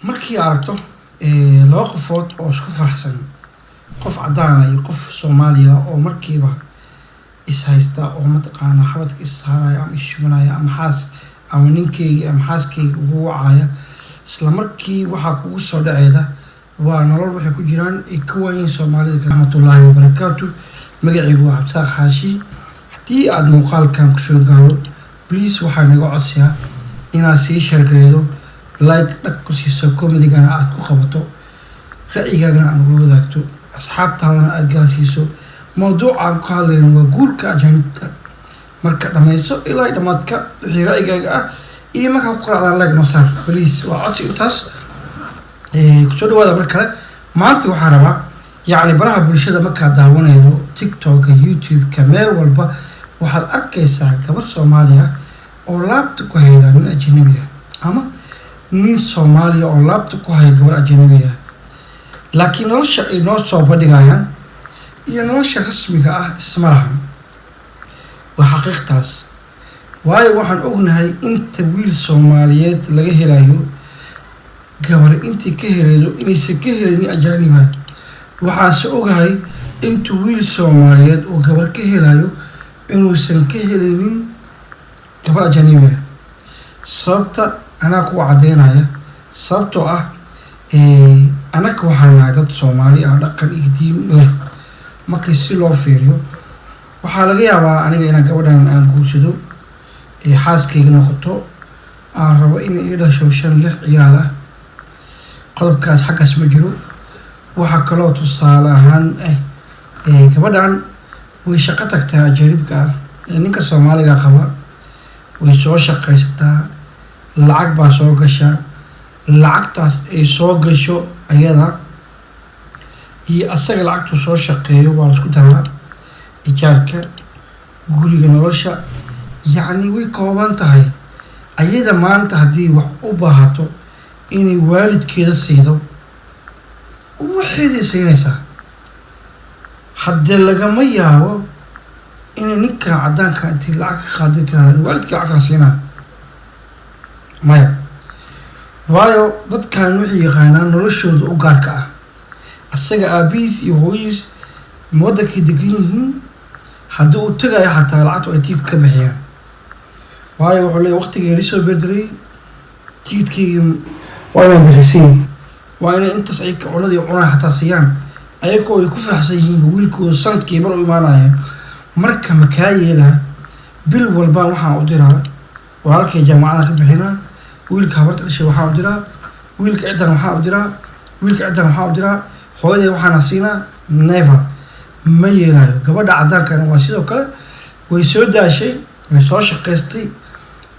Markii aragto laba qofood oo isku faraxsan, qof caddaana iyo qof Soomaaliya, oo markiiba is haysta oo mataqaanaa xabadka is saaraya ama ishubanaya ama xaas ama ninkeyga ama xaaskeyga ugu wacaya, isla markii waxaa kugu soo dhaceeda waa nolol waxay ku jiraan ay ka waayiin Soomaalida kale. Raxmatullaahi wabarakaatu. Magacaygu waa Cabsaaq Xaashi. Haddii aada muuqaalkan kusoo gaaro, please, waxaa naga codsiyaa inaad sii share gareydo, like dhag ku siiso, comment-igana aada ku qabato, ra'yigaagana aad nagula wadaagto, asxaabtaadana aada gaarsiiso. Mawduuca aan ku hadlayno waa guurka ajaanibta. Marka dhammayso ilaa dhammaadka wixii ra'yigaaga ah iyo markaa ku qanacdaan, like noo saar, please, waa codsi intaas. Kusoo dhawaada mar kale. Maanta waxaan rabaa, yacni, baraha bulshada markaad daawanaydo, TikToka, YouTube-ka, meel walba waxaad arkaysaa gabar Soomaaliya oo laabta ku hayda nin ajanabi ah ama nin Soomaaliya oo laabta ku haya gabar ajanabi ah, laakiin nolosha ay noo soo bandhigayaan iyo nolosha rasmiga ah isma lahan. Waa xaqiiqtaas, waayo waxaan ognahay inta wiil Soomaaliyeed laga helayo gabar intii ka helaydo inaysan ka helaynin ajaaniba. Waxaanse ogahay intuu wiil Soomaaliyeed oo gabar ka helayo inuusan ka helaynin gabar ajaanibi ah. Sababta anaa kuwa caddeynaya, sababtoo ah anaka waxaan nahay dad Soomaali ah, dhaqan iyo diin leh. Markii si loo fiiriyo, waxaa laga yaabaa aniga inaan gabadhan aan guursado, xaaskayga noqoto, aan rabo inay ii dhasho shan lix ciyaal ah. Qodobkaas xaggaas ma jiro. Waxaa kaloo tusaale ahaan ah, gabadhan way shaqo tagtaa ajaanibka ah ee ninka Soomaaliga qaba. Way soo shaqaysataa, lacag baa soo gasha. Lacagtaas ay soo gasho ayada iyo asaga lacagtuu soo shaqeeyo waa la isku daraa. Ijaarka guriga, nolosha, yacni, way kooban tahay. Ayada maanta haddii wax u baahato inay waalidkeeda siido, waxeeday siinaysaa. Haddee lagama yaabo inay ninkan caddaanka intii lacag ka qaaday tiraahdo, "Waalidkii lacagtaan siinaa." Maya, waayo dadkan waxay yaqaanaan noloshooda u gaarka ah. Asaga aabihiis iyo hooyihiis waddankay degan yihiin. Haddii uu tagayo xataa, lacagtu ay tiid ka bixiyaan, waayo wuxuu leeyahy, "Waqtigii lisoo beerdiray, tiidkayga waa inaan bixisiin, waa inay intaas ay cunadii cunaa xataa siiyaan." Ayagoo ay ku faraxsan yihiin wiilkooda sanadkii mar u imaanaya. Marka makaa yeelaa, bil walbaan waxaan u diraa walaalkay jaamacada ka bixinaa, wiilka habarta dhashay waxaan u diraa, wiilka ciddan waxaan u diraa, wiilka ciddan waxaan u diraa, hooyaday waxaana siinaa. Never, ma yeelayo. Gabadha caddaankana waa sidoo kale. Way soo daashay, way soo shaqaystay,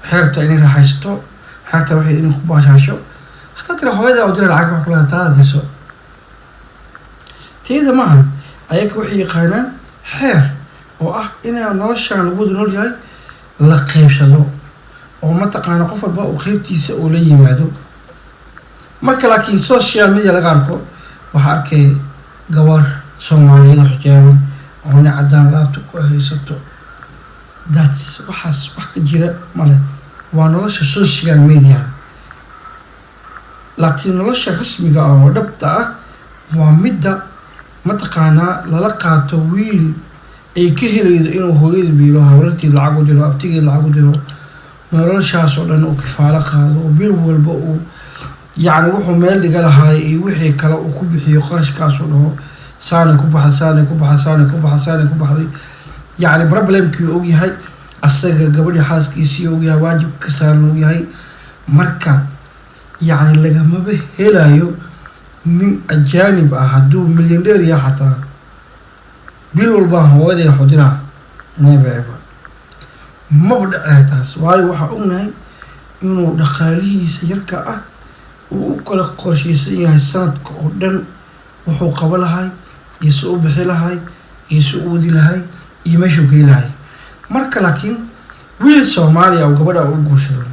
waxay rabtaa inay raaxaysato, waxay rabtaa waxay inay ku baashaasho. Hataa tira, "Hooyadaa u dira lacag," wax kula taada dirso, teeda maahan. Ayaga waxay yaqaanaan xeer oo ah inaa noloshaan lagu wada nool yahay la qeybsado oo mataqaana qof walba uu qeybtiisa uu la yimaado. Marka laakiin social media laga arko, waxaa arkay gabar Soomaaliyeed oo xijaaban oo nin caddaan laabta ku haysato. That's waxaas wax ka jira male. Waa nolosha social media, laakiin nolosha rasmiga ah oo dhabta ah waa midda mataqaanaa lala qaato wiil ay ka helaydo inuu hooyada biilo, habrarteed lacag u diro, abtigeed lacag u diro, noloshaas oo dhan uu kifaalo qaado, oo bil walba uu, yacni, wuxuu meel dhiga lahaay iyo wixii kale uu ku bixiyo qarashkaasuu dhaho, "Saanay ku baxday, saanay ku baxday, saanay ku baxday, saanay ku baxday." Yacni, problem-kii uu ogyahay asaga, gabadhii xaaskiisii ogyahay, waajibka ka saaran ogyahay. Marka, yacni, lagamaba helayo nin ajaanib ah hadduu millionaire yahay xataa, "Bil walbaan hooyaday xudiraa." Never ever, maba dhacaya taas, waayo waxaa ognahay inuu dhaqaalihiisa yarka ah uu u kala qorshaysan yahay sanadka oo dhan, wuxuu qabo lahay iyo si u bixi lahay iyo si u wadi lahay iyo meeshuu gey lahay. Marka laakiin wiil Soomaaliya oo gabadha u guursado,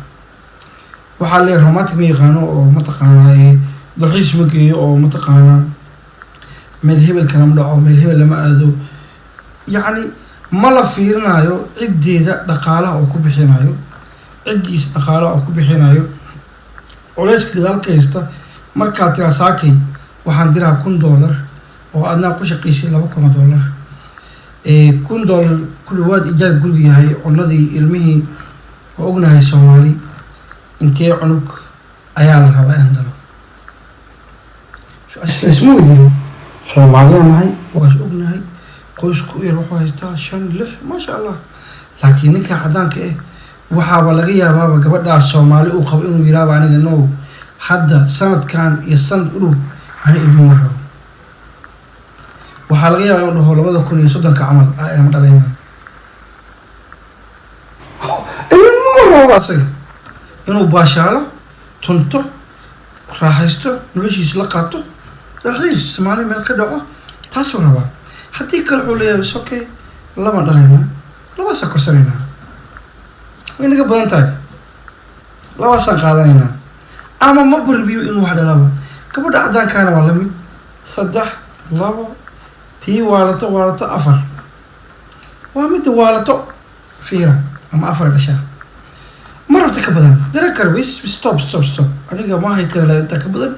waxaa leeyahay romantic ma yaqaano, oo mataqaanaa dalxiis ma geeyo, oo mataqaanaa meel hebel kalama dhaco, meel hebel lama aado. Yacni, ma la fiirinayo ciddeeda dhaqaalaha uu ku bixinayo, ciddiisa dhaqaalaha uu ku bixinayo, culeyska gadaalka haysta. Markaad tiraa saakay waxaan diraa $1000 oo adnaa ku shaqaysay $2000, $1000 ku dhawaad ijaar guriga yahay, cunadii ilmihii oo ognahay Soomaali intee cunug ayaa la rabaa in dhalo? Isma weydiin. Soomaaliya nahay, waas ognahay, qoysku yar wuxuu haystaa shan, lix, maasha Allah. Laakiin ninka caddaanka ah waxaaba laga yaabaaba gabadhaas Soomaali uu qabo inuu yiraaba, "Aniga no, hadda sanadkan iyo sanad u dhow ani ilmo ma rabo." Waxaa laga yaabaa inuu dhaho 2030-ka camal a ilma dhalayna, ilmo ma rabo. Asaga inuu baashaalo, tunto, raaxaysto, noloshiisa la qaato, dalxiis Soomaali meel ka dhaco, taasuu rabaa. Haddii kale wuxuu leeyahay, "Is okay, labaan dhalaynaa, labaasaan korsanaynaa, way naga badan tahay, labaasaan qaadanaynaa," ama ma barbiyo inuu wax dhalaba. Gabadha caddaankaana waa lamid, saddex, labo, tii waalato waalato afar, waa midda waalato fiira ama afar dhashaa, ma rabta ka badan dara karo. Wis, stop, stop, stop, aniga ma hay kara intaa ka badan,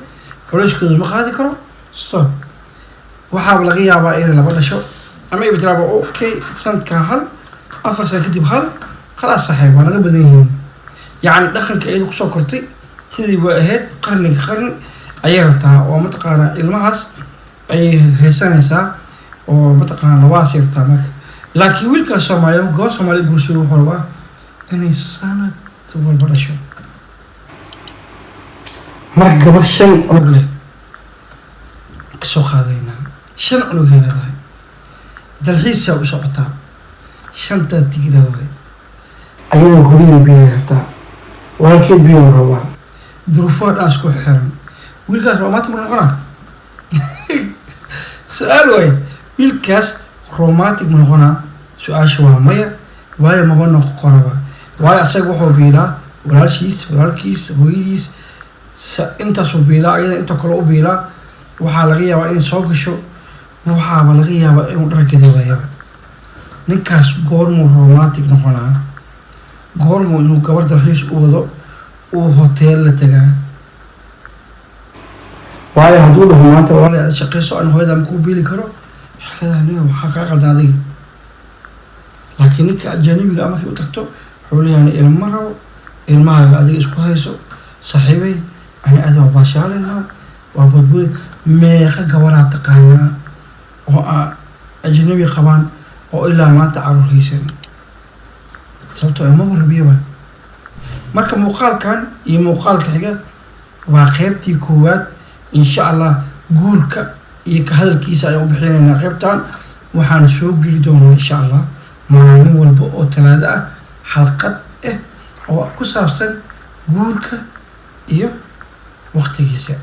culeyskooda ma qaadi karo, stop. Waxaaba laga yaabaa inay laba dhasho ama ay tiraaba, "Okay, sanadkan hal, 4 sano kadib hal, khalaas saaxiib, waa naga badan yihiin." Yacni dhaqanka iyada kusoo kortay sidii waa ahayd qarniga qarni ayay rabtaa oo mataqaanaa ilmahaas ayay haysanaysaa oo mataqaana labadaas rabtaa marka. Laakiin wiilkaas Soomaaliya marka gabar Soomaaliya guursado, wuxuu rabaa inay sanad walba dhasho. Marka gabar shan cunug leh kasoo qaadaynaa, shan cunugay leedahay, dalxiisaa u socotaa, shantaa tigida waay, ayadoo hooyadii biyay rabtaa, walaalkeed biyuu rabaa, duruufaha dhan isku xiran. Wiilkaas romantic ma noqonaa? Su-aal waay. Wiilkaas romantic ma noqonaa? Su-aasha waa maya. Waayo, maba noqon koraba. Waayo, asaga wuxuu biilaa walaalshiis, walaalkiis, hooyadiis, intaasuu biilaa, ayada inta kale u biilaa. Waxaa laga yaabaa inay soo gasho, waxaaba laga yaabaa inuu dhargada waayaba. Ninkaas goormuu romantic noqonaa? Goormuu inuu gabar dalxiis u wado, uu hoteel la tagaa? Waayo, hadduu dhaho maanta, "Walaal, aad shaqayso, an hooyada ma kuu biili karo," waxay leedahay, "Niyo, waxaa kaa qaldan adiga." Laakiin ninka ajanibiga markay u tagto wuxuu leeyahay, "Ilma rabo, ilmahaaga adiga isku hayso saaxiibay, ani aad waa baashaalaynaa, waa boodboodi." Meeqa gabaraa taqaanaa oo ajnabi qabaan oo ilaa maanta caruur haysan? Sababtoo imaba rabiyaba. Marka muuqaalkan iyo muuqaalka xiga waa qeybtii koowaad, insha Allah. Guurka iyo ka hadalkiisa ayaan u bixinaynaa qeybtan. Waxaan soo geli doonaa, insha Allah, maalin walba oo Talaado ah xalqad ah oo ku saabsan guurka iyo waqtigiisa.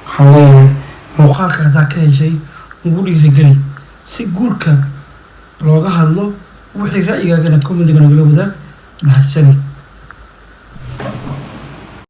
Waxaan leeyahay, muuqaalka haddaa ka heshay, ugu dhiirigeli si guurka looga hadlo. Wixii ra'yigaagana comment-iga nagala wadaag. Mahadsanid.